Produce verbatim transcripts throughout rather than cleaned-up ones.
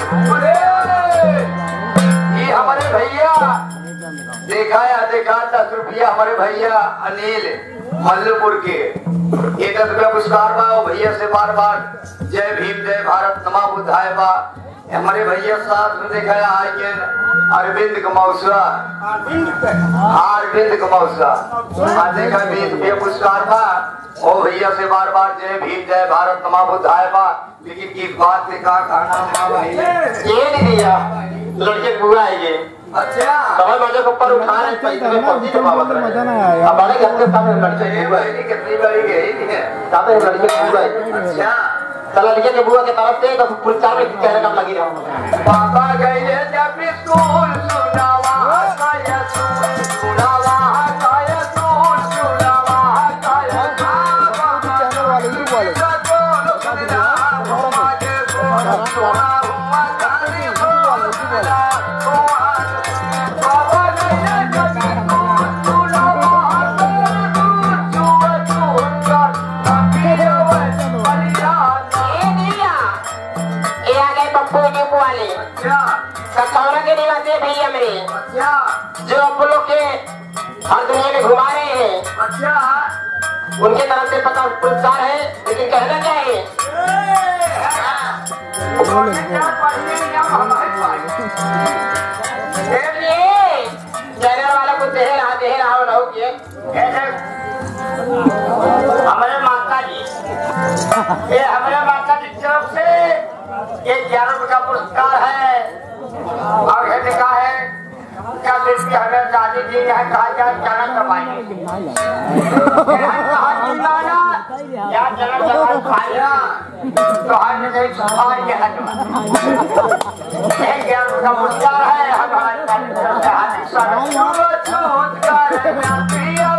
अरे, ये हमारे भैया, देखा या देखा, दस रुपया हमारे भैया अनिल मल्लपुर के, ये दस रुपया पुरस्कार बा। और भैया से बार बार जय भीम, जय भारत, नमः बुद्धाय बा। हमारे भैया साथ में देखा या आए के अरविंद के मौसा, अरविंद के मौसा, आ देखा बीस रुपया पुरस्कार बा। ओ भैया से बार बार जय भीम, जय भारत, नमः बुद्धाय बा। लेकिन एक बात पे का कहना था भाई? ये नहीं भैया, लड़के बुआ आएंगे। अच्छा। समय मजे के ऊपर उठा रहे, पैसे में पहुंची तो बाबत रहे। मजा ना आया। अब बड़े घर के सामने लड़के ये बुआ आएंगे। बहनी कितनी बड़ी गई नहीं है। सामने लड़के बुआ आएंगे। अच्छा। तो लड़के के बुआ के तरफ से तो पुरस्कार में कहने का लगी रहा। बाबा गए जब स्कूल सुनावा, सुनावा, सुनावा। ये आ गए पप्पू यूट्यूब वाले। अच्छा। कटौरा के निवासी है भैया मेरे। अच्छा। जो आप लोग के हर दुनिया में घुमा रहे हैं। अच्छा। उनके तरफ से पचास पुरस्कार है, लेकिन कहना क्या है? ये चैनल वाला कुछ दे रहा, दे रहा हो, रहो किए। ये देख, हमारे माता जी, ये हमारे माता जी की तरफ से ये ग्यारह रुपये का पुरस्कार है। और ये लिखा है, क्या बेटी हमें दादी जी ने कहा, क्या जन्म दबाई? कहा कि नाना, क्या जन्म दबाई भाई? तो हर नहीं सुधार ये है। ये ज्ञान का मुद्दा है, हमारे हाथ सारा छूत कर पिया।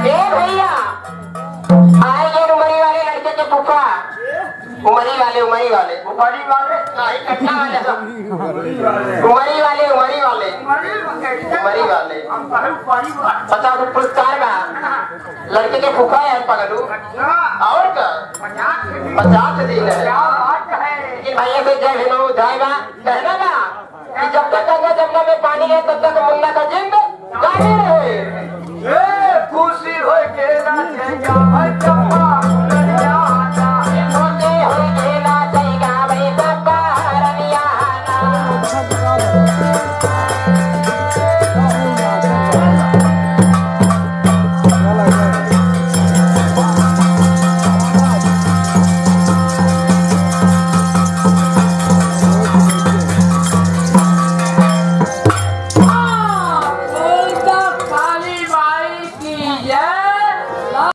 ए भैया, आए ये उमरी वाले लड़के के फूफा। उमरी वाले, उमरी वाले। उमरी वाले? हाँ, इकट्ठा वाले सब। उमरी वाले, उमरी वाले। उमरी वाले। उमरी वाले। हम कहे उमरी वाले। पचास रुपये पुरस्कार बा। लड़के के फूफा है पगलू। अच्छा। और का? पचास दिन। पचास दिन है। क्या बात है? लेकिन भैया से जय भीम हो, जय बा। कहना बा कि जब तक गंगा जमुना में पानी है, तब तक मुन्ना का